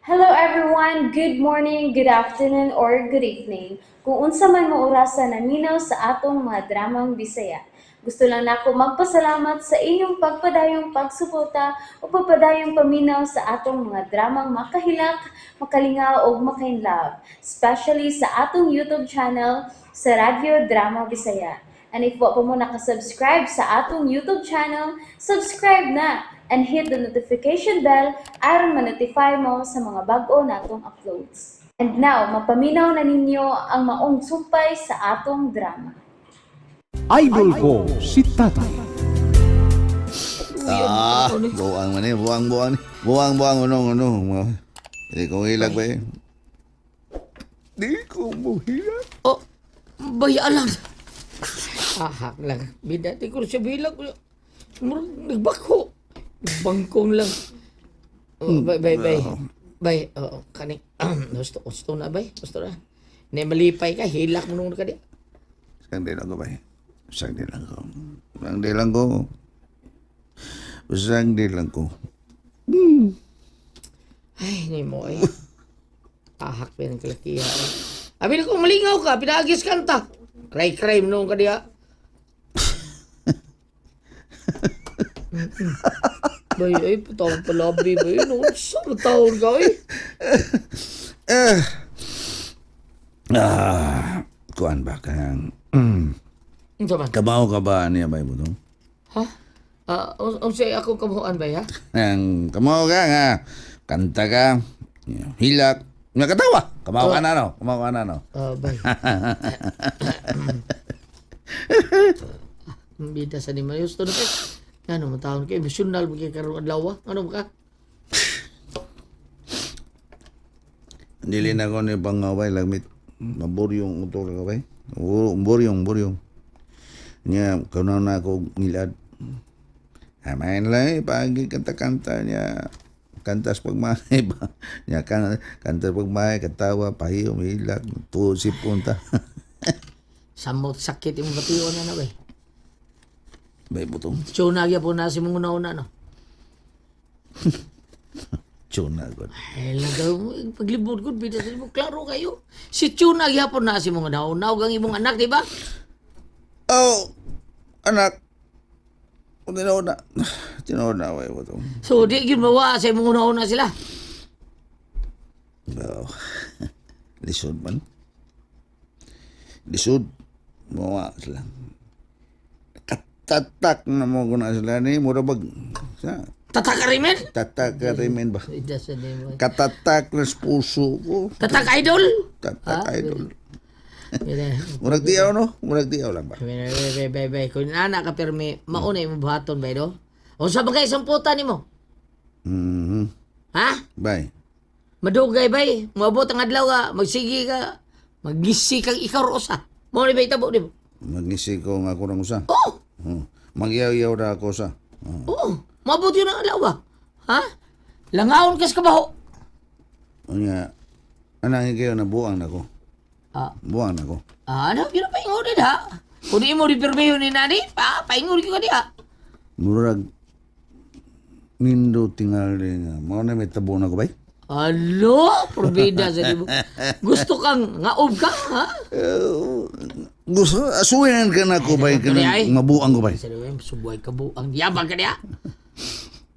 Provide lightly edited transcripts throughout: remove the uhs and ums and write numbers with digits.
Hello everyone! Good morning, good afternoon, or good evening. Kung unsa man mo orasa naminaw sa atong mga dramang Bisaya. Gusto lang nako magpasalamat sa inyong pagpadayong pagsuporta o pagpadayong paminaw sa atong mga dramang makahilak, makalingaw ug makainlove, especially sa atong YouTube channel sa Radyo Drama Bisaya. And if wa pa mo nakasubscribe sa atong YouTube channel, subscribe na and hit the notification bell aron ma-notify mo sa mga bag-o natong uploads. And now, mapaminaw na ninyo ang maong sumpay sa atong drama. Idol ko si Tatay. Ah, buang man eh, buang buang. Buang buang uno uno. Di ko hilag ba eh. Di ko mo hilag. Oh, bayalan. Ahak lang. Bida, di ko siya bilang. Murag nagbako. Bangkong lang. Oh, bay, bay, bay. Bay, oo, kani. Gusto, gusto na, bay. Gusto na. Hindi malipay ka, hilak mo nung ka di. Sang di lang ko ba eh. Sang di lang ko. Sang di lang ko. Sang di lang ko. Ay, ni mo ay. Ahak pa yung kalakiha. Eh. Abi na kung malingaw ka, pinaagis kanta. Cry-cry mo nung ka diha. Bay, ay, patawag palabi, bay. No, sa tawag ka, ay. Eh. Ah, kuan ba kang Unsa man? kabaw ka ba niya ba mo? Ha? Ah, unsay akong kabuhuan bay, ha? Ang kamaw ka nga kanta ka, hilak, nga katawa. Kamaw ka na no, kamaw ka na no. Ah, bay. Ang bida sa ni Marius to na kay. Ano man taon kay emosyonal mo kay karon adlaw, ah. Ano ba ka? Dili na ko ni pangaway lagmit. Maburyong utol ka bay. Buryong, buryong. Nya kuno na ako ngilad. Amain lang eh, pagi kanta-kanta niya. Kanta sa pagmahay ba? Nya kan, kanta sa pagmahay, katawa, pahiyo, hilak, tuo si punta. Samot sakit imong bation na na bay. Bay butong. Tuna gyapon na si mong una-una no. Tuna god. Ay, lagaw mo, paglibot ko, bida sa mo, klaro kayo. Si Tuna gyapon na si mong una-una, ug ang imong anak, di ba? Oh, anak. Tinuod na. Tinuod na, way butong. So, di gyud mawa sa imong una-una sila. Oh. Lisod man. Lisod. Mawa sila. Katatak na mo ko na sila ni. Mura bag. Sa, Tatak rimen? Tatak ka rimen ba? Bida sa nimo. Katatak na sa puso ko. Tatak idol? Tatak idol. Bida. Murag diaw no? Murag diaw lang ba? Bay, bay, bay, bay. Kung anak ka pirmi, mauna imong buhaton bay do. Unsa ba kay samputan nimo? Mhm. Ha? Bye. Madugay bay, moabot ang adlaw ka, magsige ka, magngisi kang ikaw ro usa. Mao ni bay tabo nimo? Magngisi ko nga ako ng usa. Oh, Magyaw-yaw ra ako sa. Oh. oh, moabot yun ang adlaw ba? Ha? Langawon kas kabaho. Unya, anangin kayo na buang na ko. Ah, Buang na ko. ah, ano, yun ang paingon din ha? Kung di mo di pirmiho ni nani, pa, paingon ka diha. Murag nindo tingali nga. Mao na may tabo na ko bay. Alo, probida sa di mo. Gusto kang ngaob ka, ha? Eh, gusto asuhin ka na ko bay Ay, ay. kanang mabuang ko bay. Sa di mo, subuhay ka buang. Yabang ka diha.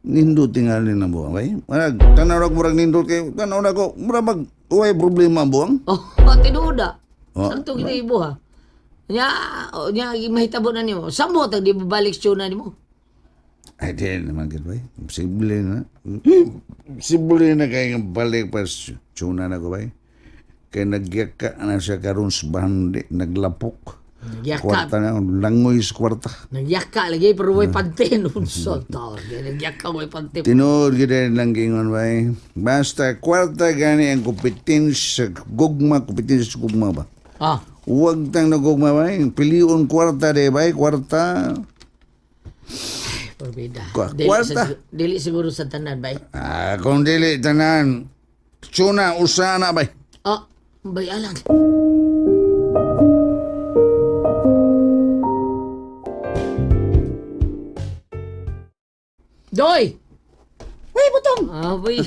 Nindo tingali na buang bay. Murag tanaw ra ko murag nindo kay tanaw na ko murag mag uway problema ang buang. Oh, tinuda. Oh. Saan to kita ibo ha? Nya, oh, nya mahitabo na nimo. Samot ang di babalik siya na nimo. Ay di naman gid bay. Imposible na. Imposible na kay nga balik pa tuna na ko bay. Kay nagyaka na siya karon sa bandi, naglapok. Nagyaka. Kwarta na, langoy sa kwarta. Nagyaka lagi pero way pante nun sa taon. Nagyaka way pante. Tinuod gid lang gingon bay. Basta kwarta gani ang kompetensya sa gugma, kompetensya sa gugma ba. Ah, Huwag tang nagugma bay. Pilion kwarta de bay, kwarta. porbida. Kwarta. Dili siguro sa tanan bay. Ah, kung dili tanan, tsuna usana bay. Ah, bay alang. Doy! Bay butong. Ah, bay,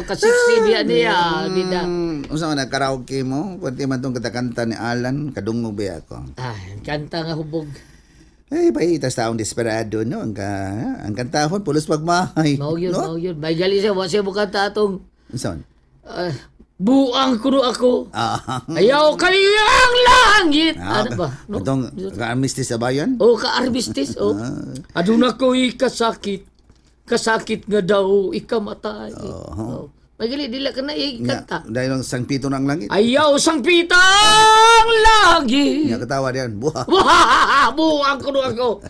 kasiksi biya niya, bida. Unsa man ang karaoke mo? Pwede man tong katakanta ni Alan, kadungog ba ako? Ah, kanta nga hubog. Ay, bay, tas taong desperado, no? Ang kantahon, pulos pagmahay. Mao yun, no? mao yun. May gali siya, wa siya mukanta atong Unsa man? ah, buang kuno ako. Ah, Ayaw kaliyang langit. Ano ba? No? Atong ka-armistice sa bayan? Oh, ka-armistice, oh. Aduna ko ikasakit. Kasakit nga daw, ikamatay. Oh. May gali, dila ka na ikanta. Nga, dahil ang sangpito ng langit. Ayaw sang pitang langit. Nga katawa diyan, buha. Wah! Buang kuno ako.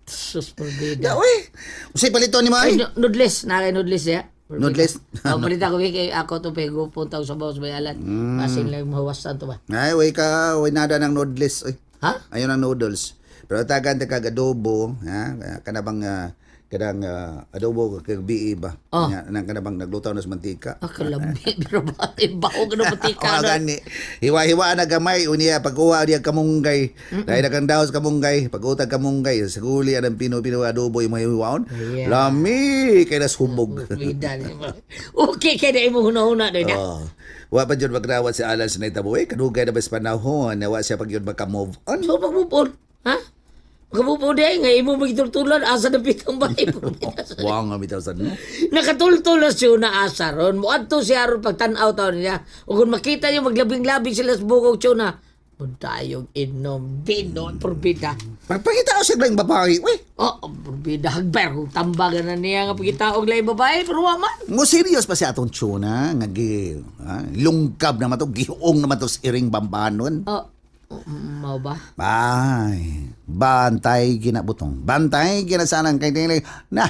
Sus, parbida. Uy, usay palito ni Ay, May. noodles. Nakay noodles ya. Noodles? Oh, balita ko kay ako to pego punta sa bawas bayalan. Basin lang mahawasan to ba. Ay, way ka, way nada ng noodles. Uy. Ha? Ayun ang noodles. Pero tagan ta kag adobo, ha? Kana bang kanang adobo kag bi'i ba? Oh. Nya, nang kana bang naglutaw na sa mantika. Ah, kalabi. Pero ba, ibaho ka na patika Oh, na. gani. Hiwa-hiwa na gamay unya pagkuha niya kamunggay. Dahil na kang daos kamunggay, pag-utag kamunggay, sa guli anang pino-pino adobo imong hiwaon. Yeah. Lami kay nas hubog. Bida. Okay, kaya na imong huna-huna doon na. Oh. Wa pa jud magrawat si Alan sa naitabo. Eh, kadugay na ba sa panahon na wa siya pag yun maka-move on. So, pag-move on, ha? Pag-move on eh, nga imong magitultulan, asa na pitang bahay. Wa nga bitaw sa no. Nakatultol na siya na asa ron. Muadto siya ron pagtanaw taon niya. O kung makita niyo, maglabing-labing sila sa bukog siya na, Mundayog inom, bino, porbida. Pagpakita ko siya lang babae. Uy, Oh, porbida, hagber. Kung tambagan na niya nga pagkitaog lang babae, pero wa man. Mo serious pa siya atong tuna nga gi ha? Lungkab na mato gihuong na mato sa iring bambanon. Oh, mao ba? Ay, bantay ginabutong. Bantay ginasanang kay tingali na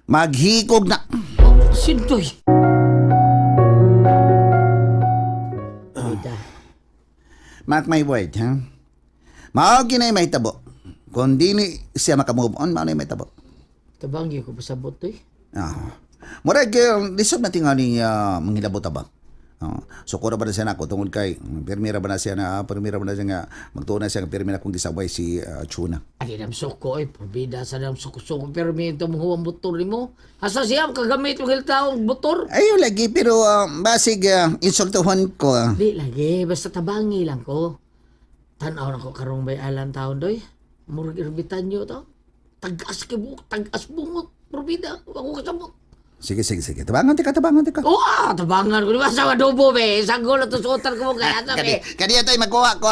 maghikog na. Oh, sintoy. Bida. Mark my word, ha? Mao ginay mahitabo. Kung dili siya makamove on, mao na mahitabo. Tabang yun ko pasabot to eh. Ah. Murag lisod na tingali manghilabot ba? Ah, so kura ba na siya nako tungod kay pirmira ba na siya na pirmira ba na siya nga magtuon na siya nga pirmi na kung gisaway si Chuna. Ali nam suko eh, porbida sa nam suko-suko. Pero may ito mong huwang motor mo. Asa siya, kagamit mo taong motor. Ayo lagi pero basig insultuhon ko. Di lagi, basta tabangi lang ko. Tanaw na ko karong bay alan taon doy. Murag irbitan nyo to. Tagas kay buok, tagas bungot. Porbida, ako kasabot. Sige sige sige. Tabangan tika tabangan tika. Oh, tabangan ko. Di ba sa adobo be? Sanggol na to suotan ko mo kaya sa Kadi be. kadi tay magkuha ko.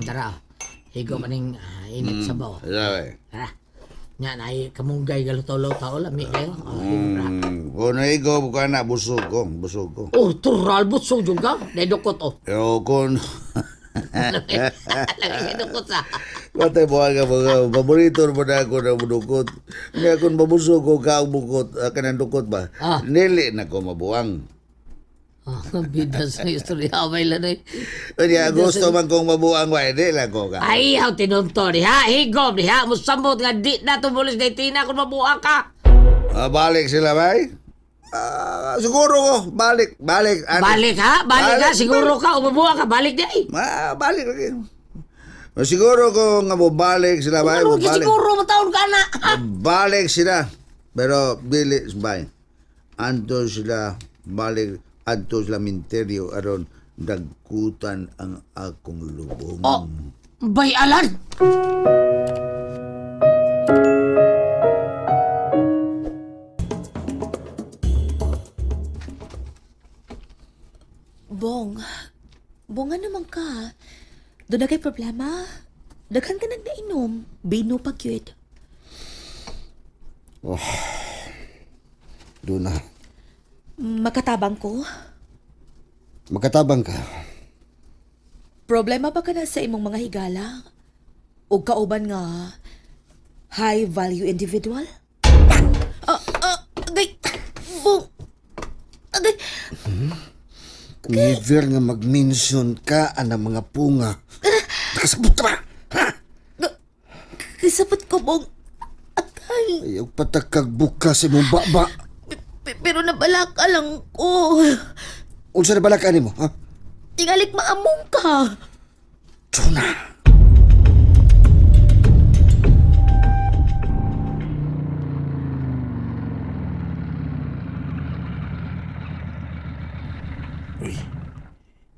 Tara. Higo maning init sabaw. Tara. Nya na ay kamunggay galutaw-lutaw lami kayo. Oh, higo ra. Kuno igo bukan na busog ko, busog ko. Oh, tural busog jud ka. Dai dukot oh. Pero kun Lagi dukot sa. Patay mo ka mga paborito mo na ako na dukot. Nga kung mabusog ko ka ang bukot, kanang dukot ba? Ah. Nili na ko mabuang. Oh, bida sa istorya may lanay. Unya gusto man kong mabuang wa di lang ko ka. Ay, haw tinunto diha, higom diha, musamot nga di na tumulis na tina kung mabuha ka. Ah, balik sila bay. Ah, siguro ko balik, balik. Ano? Balik ha, balik, ha, siguro ka, umubuha ka, balik di ay. Ma, balik lagi. Siguro ko nga mobalik sila bay, Ano mobalik. siguro mataon ka na. Balik sila. Pero dili bay. Anto sila balik adto sila minteryo aron dagkutan ang akong lubong. Oh, bay alan. Bong, Bong nga naman ka. Doon na kay problema. Daghan ka nagdainom. Bino pa cute. Doon na. Makatabang ko. Magkatabang ka. Problema ba ka na sa imong mga higala? O kauban nga high value individual? Ah, ah, agay! Bong! Agay! Never nga mag-mention ka ang mga punga. Nakasabot ka ba? Ha? Kasabot ko, Bong. Agay! Ayaw patakag bukas imong baba. Pero nabalaka lang ko. Unsa na balak ani mo, ha? Tingalik maamong ka. Tuna!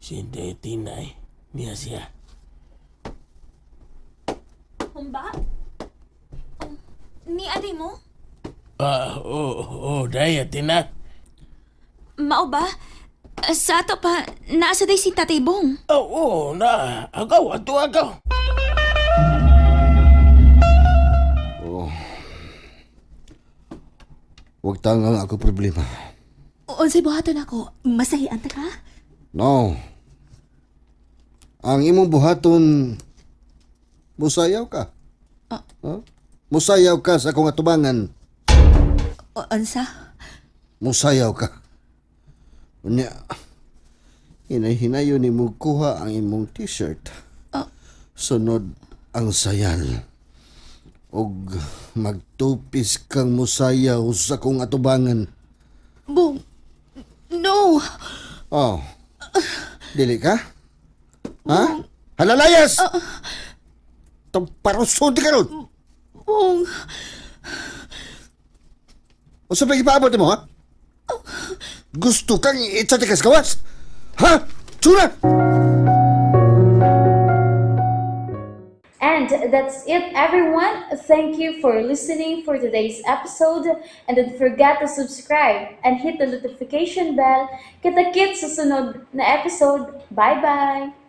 Si Inday Tina eh. Niya siya. Humba? Oh, ni ate mo? Ah, oo, oh, day, Tina. Mao ba? Sa ato pa, naasa day si Tatay Bong. Oo, oh, na. Agaw, ato agaw. Huwag tangang ako problema. Unsay buhaton ako? Masahian ta ka? No. Ang imong buhaton, musayaw ka. Huh? Musayaw ka sa akong atubangan. Unsa? Musayaw ka. Unya, hinay-hinayon ni mo kuha ang imong t-shirt. Sunod ang sayal. Og magtupis kang musayaw sa akong atubangan. Bong, no! Oh. Dili ka? Ha? Halalayas! Itong parusun di karon. Bong, O sa pag-ipaabot mo, ha? Gusto kang itsa gawas? Ha? Tsura! And that's it, everyone. Thank you for listening for today's episode. And don't forget to subscribe and hit the notification bell. Kita-kits sa sunod na episode. Bye-bye!